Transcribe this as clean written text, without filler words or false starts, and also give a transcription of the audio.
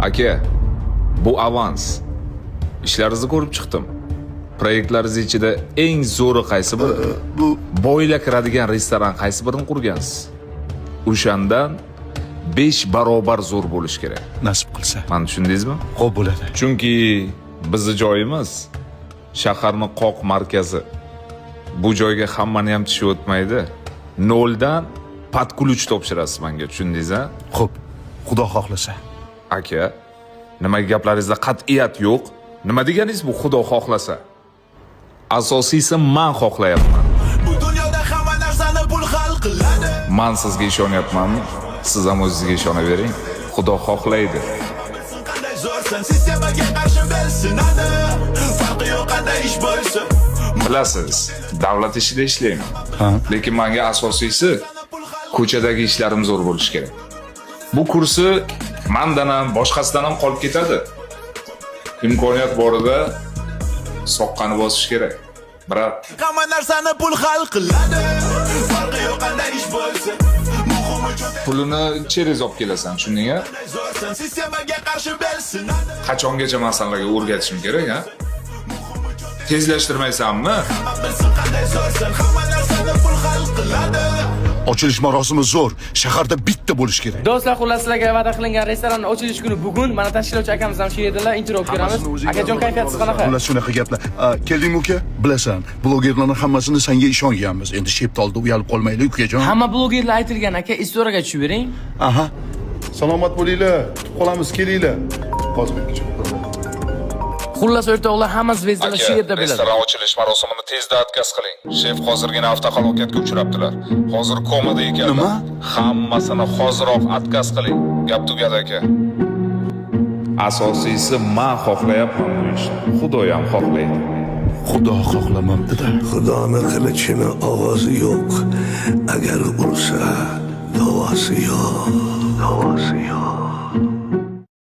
Aka, bu avans. Ishlaringizni ko'rib chiqdim. Proyektlaringiz ichida eng zo'ri qaysi biri? Bu Boylar kiradigan restoran qaysi birini qurgansiz? O'shandan 5 barobar zo'r bo'lishi kerak. Nasib qilsa. Mani tushundingizmi? Xo'p, bo'ladi. Chunki bizni joyimiz shaharni qoq markazi. Bu joyga hammani ham tishi o'tmaydi. Noldan под ключ topshirasiz menga, tushundingiz a? Xo'p, Xudo xohlasa. Aka, nima gaplaringizda qat'iyat yo'q? Nima deganingiz bu, Xudo xohlasa? Asosiysi, man xohlayapman. Bu dunyoda hamma narsani pul hal qiladi. Man sizga ishonyapmanmi? Siz ham o'zingizga ishonavering. Xudo xohlaydi. Bilsin qanday zo'rsan, sistemaga qarshi belsinadi. Farqi yo'q qanday ish bo'lsin. Bilasiz, davlat ishida ishlayman. Ha. Lekin menga asosiysi ko'chadagi ishlarim zo'r bo'lishi kerak. Bu kursi mandan ham, boshqasidan ham qolib ketadi. Imkoniyat borida soqqani bosish kerak. Брат, Hamma narsani pul hal qiladi. Farqi yo'q qanday ish bo'lsin. Muhimi cho'ntak pulini через olib kelasan, tushunding a? qanday zo'rsan, sistemaga qarshi belsinadi. Qachongacha man sanlarga o'rgatishim kerak, ha? Tezlashtirmaysanmi? Hamma bilsin qanday zo'rsan, hamma narsani pul hal qiladi. Ochilish marosimi zo'r, shaharda bitta bo'lishi kerak. Do'stlar, xullas, sizlarga va'da qilingan restoranni ochilish kuni bugun. Mana, tashkilotchi akamiz ham shu yerdalar, intervyu olib ko'ramiz. Akajon, kayfiyatingiz qanaqa? Xullas, shunaqa gaplar. A, keldingmi, uka? Bilasan, blogerlarning hammasini senga ishonganmiz. Endi sheptolda uyalib qolmaylik, ukajon. Hamma blogerlar aytilgan, aka, istoriyaga tushib bering. Aha. Salomat bo'linglar, kutib qolamiz, kelinglar. Hozir. Xullas, o'rtoqlar, hamma звезда lar shu yerda bo'ladi. Restoran ochilish marosimini tezda отказ qiling. Shef hozirgina avtohalokatga uchrabdilar. Hozir komada ekanlar. Nima? Hammasini hoziroq отказ qiling. Gap tugadi, aka. Asosiysi, man xohlayapman bu ishni. Xudo ham xohlaydi. Xudo xohlamabdi-da. Xudoni qilichini ovozi yo'q. Agar ursa, davosi yo'q. Davosi yo'q.